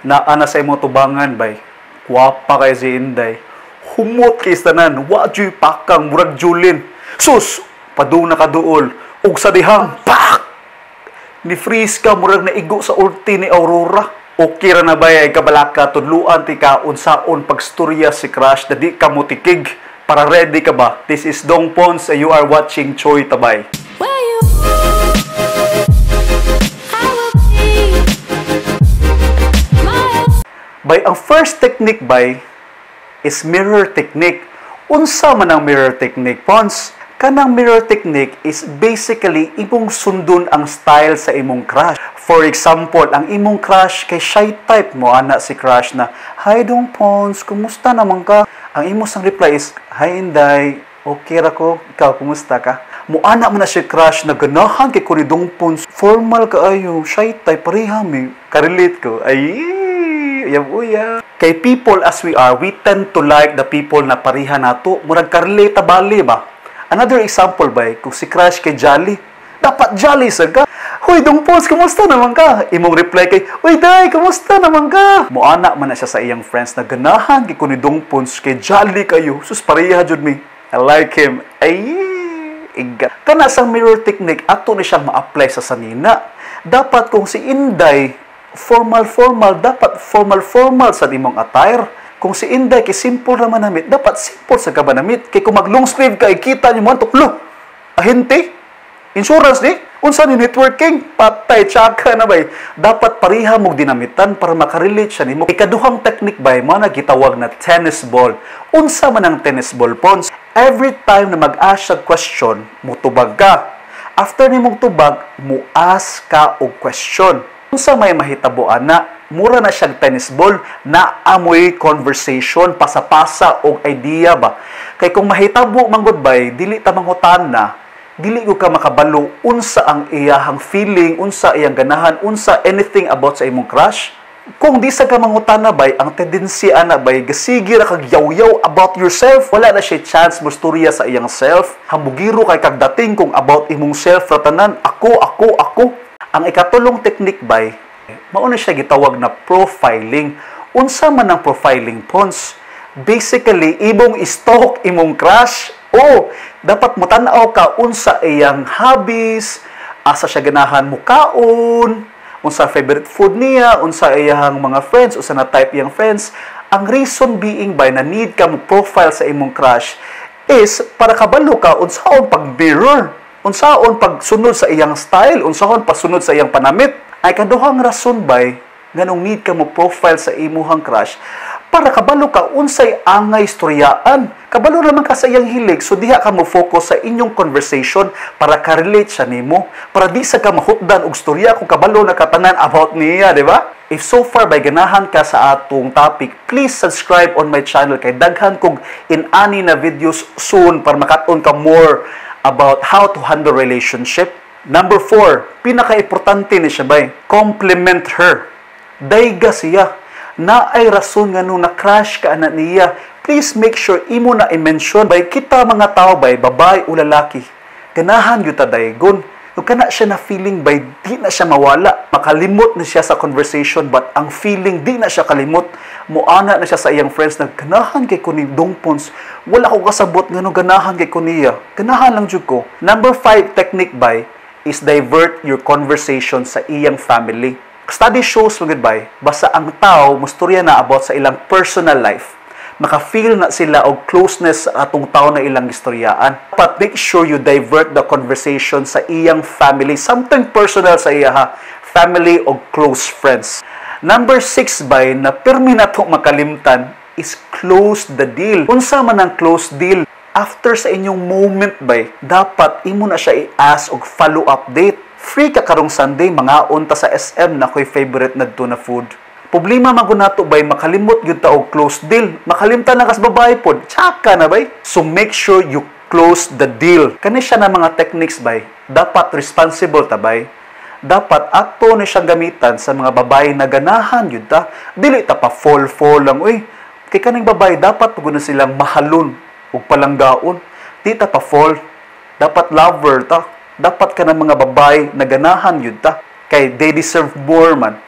Naa na sa imong tubangan, bay. Gwapa kay si Inday. Humot kay tanan, wa juy pakang, murag Julin. Sus, padung na kaduol. Ug sa dihang, pak! Ni freeze ka, murag naigo sa ulti ni Aurora. Okay ra na, bay, ay kabalaka, tudluan ti ka unsaon pagstorya si crush na di ka mutikig para ready ka ba? This is Dong Pons and you are watching Choi Tabay. Where you I will be my Bay, ang first technique, bay, is mirror technique. Unsa man ang mirror technique, Pons? Kanang mirror technique is basically imong sundon ang style sa imong crush. For example, ang imong crush kay shy type mo, ana si crush na, "Hi Dong Pons, kumusta naman ka?" Ang imo sang reply is, "Hi Inday, okay ra ko, ikaw, kumusta ka?" Muana man na si crush na ganahan kay ko ni Dong Pons, formal kaayo, shy type, pareha mi. Karelate ko. Ay, uyab uya. Kay people as we are, we tend to like the people na pareha nato. Murag karelate ta bali ba? Another example ba, kung si crush kay jolly, dapat jolly sa ka. "Hoy, Dong Pons, kumusta naman ka?" Imong reply kay, "Uy, Day, kumusta naman ka?" Muana man na siya sa iyang friends na ganahan kay ko ni Dong Pons kay jolly kayo. Sus, pareha jud mi. I like him. Ay, iga. Kana sang mirror technique, ato ni siyang ma-apply sa sanina. Dapat kung si Inday, formal-formal, dapat formal-formal sa imong attire. Kung si Inday kay simple ra manamit, dapat simple sa ka manamit. Kay kung mag long sleeve ka, kita niyo mo tuklo. Ahente? Insurance ni? Unsa ni networking? Patay, tsaka na, bay. Dapat pareha mong dinamitan para makarelate siya nimo. Ikaduhang technique, bay, mo na gitawag na tennis ball. Unsa man ang tennis ball, Pons? Every time na mag-ask siya question, mutubag ka. After nimong tubag, mu-ask ka og question. Unsa may mahitabo ana? Mura na siyang tennis ball, na amoy conversation, pasa-pasa og idea ba. Kay kung mahitabo man gud, bay, dili ta mangutana, dili ko ka makabalo unsa ang iyahang feeling, unsa iyang ganahan, unsa anything about sa imong crush. Kung di sa ka mangutana, bay, ang tendency ana, bay, gasige ra kag yaw-yaw about yourself. Wala na siya chance mo storya sa iyang self. Hambugiro kay kag dating kung about imong self ra tanan, ako, ako, ako. Ang ikatulong technique, bay, mao na siya gitawag na profiling. Unsa man ang profiling, Pons? Basically, imong stalk imong crush. O, dapat motan-aw ka unsa iyang hobbies, asa siya ganahan mukaon, unsa favorite food niya, unsa iyang mga friends, unsa na type iyang friends. Ang reason being by na need ka mo profile sa imong crush is para kabalo ka unsaon pag-mirror, unsaon pagsunod sa iyang style, unsaon pagsunod sa iyang panamit. Ay kaduhang rason, bay, nganong need ka mo profile sa imuhang crush para kabalo ka unsay angay istoryaan. Kabalo naman ka sa iyang hilig, so diha ka mo focus sa inyong conversation para ka-relate siya nimo, para di sa ka mahutdan og storya kung kabalo na katanan about niya, di ba? If so far bay ganahan ka sa atong topic, please subscribe on my channel kay daghan kog in-ani na videos soon para makat-on ka more about how to handle relationship. Number 4, pinaka-importante ni siya, bay, compliment her. Dayga siya. Naay rason nga nung na-crush ka ana niya. Please make sure imo na i-mention, bay. Kita mga tao, bay, babae o lalaki, ganahan gyud ta daygon. Kung kana siya na feeling, bay, di na siya mawala. Makalimot na siya sa conversation but ang feeling di na siya kalimot. Muana na siya sa iyang friends na ganahan kay ko ni Dong Pons. Wala ko kasabot ngano ganahan kay ko niya. Ganahan lang jud ko. Number 5 technique, bay, is divert your conversation sa iyang family. Study shows mga bay, basta ang tao mustorya na about sa ilang personal life, maka-feel na sila og closeness sa atong tao na ilang istoryaan. But make sure you divert the conversation sa iyang family, something personal sa iya ha, family o close friends. Number 6, bay, na pirmi na to makalimtan is close the deal. Unsa man ang close deal? After sa inyong moment, bay, dapat imo na siya i-ask og follow-up date. "Free ka karong Sunday? Mangaon ta sa SM na ko'y favorite na na food." Problema man gud nato, bay, makalimot gyud ta og close deal. Makalimtan na kas babae pod. Tsaka na, bay. So make sure you close the deal. Kani siya na mga techniques, bay. Dapat responsible ta, bay. Dapat ato ni siyang gamitan sa mga babae na ganahan gyud ta. Dili ta pa fall fall lang uy. Kay kaning babae dapat pud na silang mahalon ug palanggaon. Di ta pa fall. Dapat lover ta. Dapat ka ng mga babae na ganahan yun ta. Kay they deserve more man.